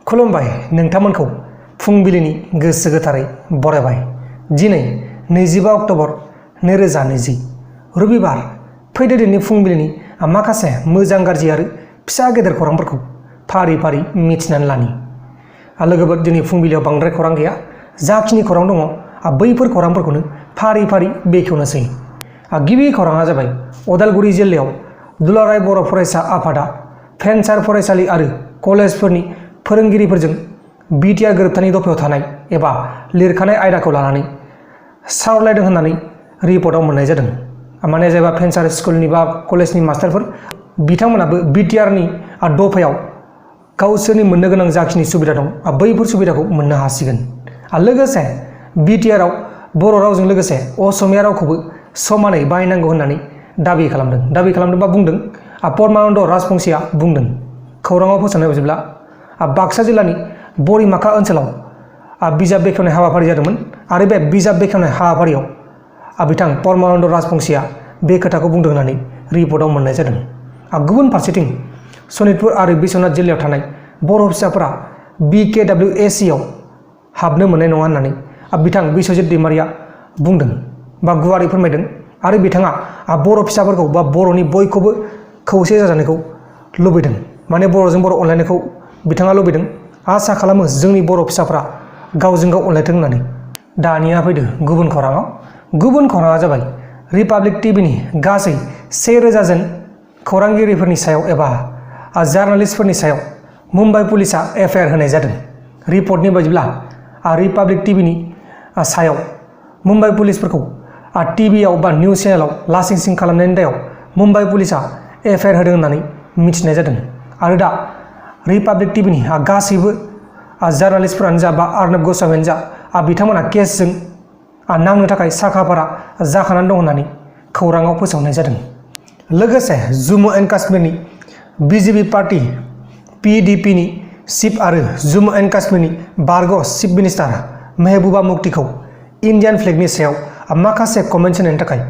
खुलुमबाय नोंथांमोनखौ फुंबिलिनि गोसो गोथारै बरायबाय। दिनै 25 अक्ट'बर 2020 रबिबार। फैदो दिनै फुंबिलिनि माखासे मोजां गाज्रि आरो फिसा गेदेर खौरांफोरखौ फारि फारि मिथिनानै लानि। लोगोफोर दिनै फुंबिलियाव बांद्राय खौरां गैया। जाखिनि खौरां दङ बैफोर खौरांफोरखौनो फारि फारि बेखेवनोसै। गिबि खौराङा जाबाय उदालगुरि जिल्लायाव दुलाराय बर' फरायसा आफादा भेन्सार फरायसालि आरो कलेजफोरनि फोरोंगिरिफोरजों बिटिआर गोरोबथानि दफायाव थानाय एबा लिरखानाय आयदाखौ लानानै सावरायलायदों होननानै रिपर्टआव मोननाय जादों। माने जायबा भेन्सार स्कुलनि बा कलेजनि मास्टारफोर बिथांमोनाबो बिटिआरनि दफायाव गावसोरनि मोननो गोनां जाखिनि सुबिदा दं बैफोर सुबिदाखौ मोननो हासिगोन। लोगोसे बिटिआरआव बर' रावजों लोगोसे असमिया रावखौबो समानै बाहायनांगौ होननानै दाबि खालामदों बा बुंदों परमानन्द राजबंसिया बुंदों। खौराङाव फोसावनाय बायदिब्ला बाक्सा जिल्लानि बरिमाखा ओनसोलाव बिजाब बेखेवनाय हाबाफारि जादोंमोन आरो बे बिजाब बेखेवनाय हाबाफारियाव बिथां परमानन्द राजबंसिया बे खोथाखौ बुंदों होननानै रिपर्टआव मोननाय जादों। गुबुन फारसेथिं सनितपुर आरो बिश्वनाथ जिल्लायाव थानाय बर' फिसाफोरा BKWACआव हाबनो मोननाय नङा होननानै बिथां बिश्वजित दैमारिया बुंदों बा गुवारै फोरमायदों। आरो बिथाङा बर' फिसाफोरखौ बा बर'नि बयखौबो खौसे जाजानायखौ लुबैदों। माने बर'जों बर' अनलायनायखौ बिथाङा लुबैदों। आसा खालामो जोंनि बर' फिसाफ्रा गावजों गाव अनलायथों होननानै। दानिया फैदो गुबुन खौराङाव। गुबुन खौराङा जाबाय रिपाब्लिक टिभिनि गासै 1000 जन खौरांगिरिफोरनि सायाव एबा जार्नालिस्टफोरनि सायाव मुम्बाइ पुलिसा FIR होनाय जादों। रिपर्टनि बायदिब्ला रिपाब्लिक टिभिनि सायाव मुम्बाइ पुलिसफोरखौ टिभिआव बा निउस चेनेलाव लासिं सिं खालामनायनि दायाव मुम्बाइ पुलिसा FIR होदों होननानै मिथिनाय जादों। आरो दा रिपाब्लिक टिभिनि गासैबो जार्नालिस्टफोरानो जा बा अर्नब गस्वामीयानो जा बिथांमोना केसजों नांनो थाखाय साखाफारा जाखानानै दं होननानै खौराङाव फोसावनाय जादों। लोगोसे जम्मु एन्ड काश्मीरनि BJP पार्टी PDPनि चिफ आरो जम्मु एन्ड काश्मीरनि बारग' चिफ मिनिस्टार महबूबा मुफ्तीखौ इन्डियान फ्लेगनि सायाव माखासे कमेन्ट्स होनायनि थाखाय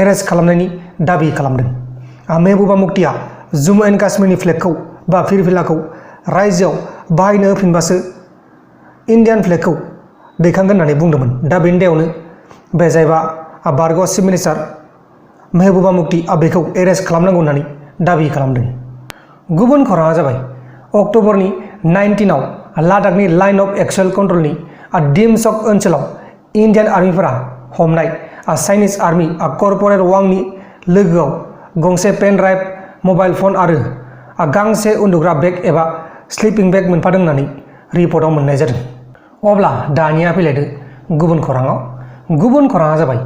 एरेस्ट खालामनायनि दाबि खालामदों। महबूबा मुफ्तीया जम्मु एन्ड काश्मीरनि फ्लेगखौ बा फिरफिलाखौ रायजोआव बाहायनो होफिनबासो इन्डियान फ्लेगखौ दैखांगोन होननानै बुंदोंमोन। दा बेनि दायावनो बे जायबा बारग' चिफ मिनिस्टार महबूबा मुफ्ती बेखौ एरेस्ट खालामनांगौ होननानै दाबि खालामदों। गुबुन खौराङा जाबाय अक्ट'बरनि 19आव लादाखनि लाइन अफ एक्सुवेल कन्ट्रलनि डिमचक ओनसोलाव इन्डियान आर्मिफोरा हमनाय चाइनिज आर्मी कर्परेट वांनि लोगोआव गंसे पेन ड्राइभ, मबाइल फन आरो गांसे उन्दुग्रा बेग एबा स्लिपिं बेग मोनफादों होननानै रिपर्टआव मोननाय जादों। अब्ला दानिया फैलायदो गुबुन खौराङाव। गुबुन खौराङा जाबाय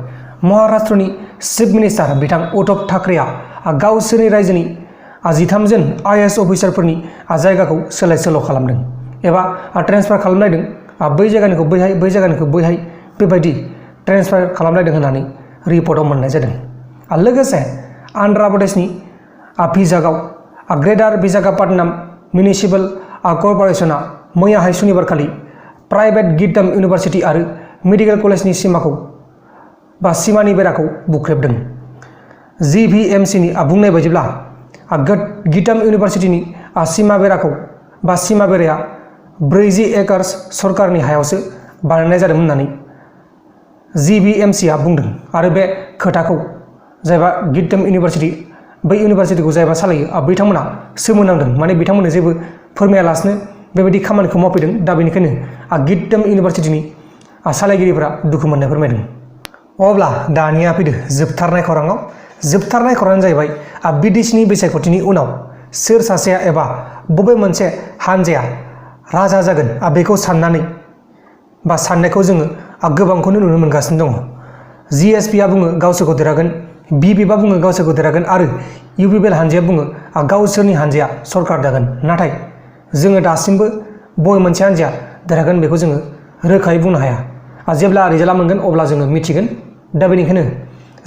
महाराष्ट्रनि चिफ मिनिस्टार बिथां उद्धव ठाकरेआ गावसोरनि रायजोनि 13 जन IAS अफिसारफोरनि जायगाखौ सोलाय सोल' खालामदों एबा ट्रेन्सफार खालामलायदों। बै जायगानिखौ बैहाय, बै जायगानिखौ बैहाय बेबायदि ट्रेन्सफार खालामलायदों होननानै रिपर्टआव मोननाय जादों। लोगोसे आन्ध्र प्रदेशनि भिजागाव ग्रेटार विशाखापट्टनम मिउनिसिपल कर्परेसना मैयाहाय सुनिबारखालि प्राइभेट गितम इउनिभार्सिटि आरो मेडिकेल कलेजनि सिमानि बेराखौ बुख्रेबदों। GVMCनि बुंनाय बायदिब्ला गितम इउनिभार्सिटिनि सिमा बेराया 40 एकर्स सरकारनि हायावसो बानायनाय जादोंमोन होननानै GVMCआ बुंदों। आरो बे खोथाखौ जायबा गितम इउनिभार्सिटि, बै इउनिभार्सिटिखौ जायबा सालायो बिथांमोना सोमोनांदों। माने बिथांमोननो जेबो फोरमायालासिनो बेबायदि खामानिखौ मावफैदों। दा बेनिखायनो गितम इउनिभार्सिटिनि सालायगिरिफोरा दुखु मोननाय फोरमायदों। अब्ला दानिया फैदो जोबथारनाय खौराङाव। जोबथारनाय खौराङानो जाहैबाय बिदेशिनि बिसायख'थिनि उनाव सोर सासेया एबा बबे मोनसे हानजाया राजा जागोन बेखौ साननानै बा साननायखौ जोङो गोबांखौनो नुनो मोनगासिनो दङ। GSPआ बुङो गावसोरखौ देरहागोन, BBPआ बुङो गावसोरखौ देरहागोन आरो UPPL हानजाया बुङो गावसोरनि हानजाया सरकार दागोन। नाथाय जोङो दासिमबो बबे मोनसे हानजाया देरहागोन बेखौ जोङो रोखायै बुंनो हाया। जेब्ला रिजाल्टआ मोनगोन अब्ला जोङो मिथिगोन। दा बेनिखायनो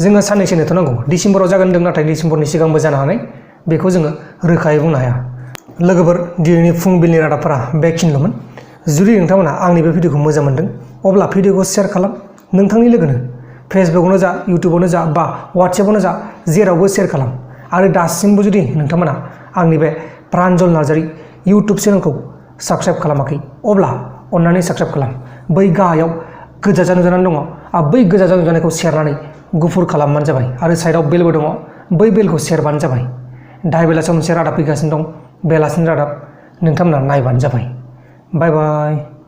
जोङो साननैसो नेथ'नांगौ। डिसेम्बराव जागोन होनदों, नाथाय डिसेम्बरनि सिगांबो जानो हानाय, बेखौ जोङो रोखायै बुंनो हाया। लोगोफोर, दिनैनि फुंबिलिनि रादाबफोरा बेखिनिल'मोन। जुदि नोंथांमोना आंनि बे भिडिअखौ मोजां मोनदों अब्ला भिडिअखौ शेयार खालाम। नोंथांनि लोगोनो फेसबुकआवनो जा, इउटुबावनो जा बा वाट्सएपआवनो जा जेरावबो शेयार खालाम। आरो दासिमबो जुदि नोंथांमोना आंनि बे प्रान्जल नार्जारि इउटुब चेनेलखौ साबस्क्राइब खालामाखै अब्ला अन्नानै साबस्क्राइब खालाम। बै गाहायाव गोजाजों नुजानानै दङ बै गोजाजों नुजानायखौ सेरनानै गुफुर खालामबानो जाबाय आरो साइडआव बेलबो दङ बै बेलखौ सेरबानो जाबाय। दाहाय बेलासियाव मोनसे रादाब फैगासिनो दं बेलासिनि रादाब नोंथांमोना नायबानो जाबाय। बाय बाय।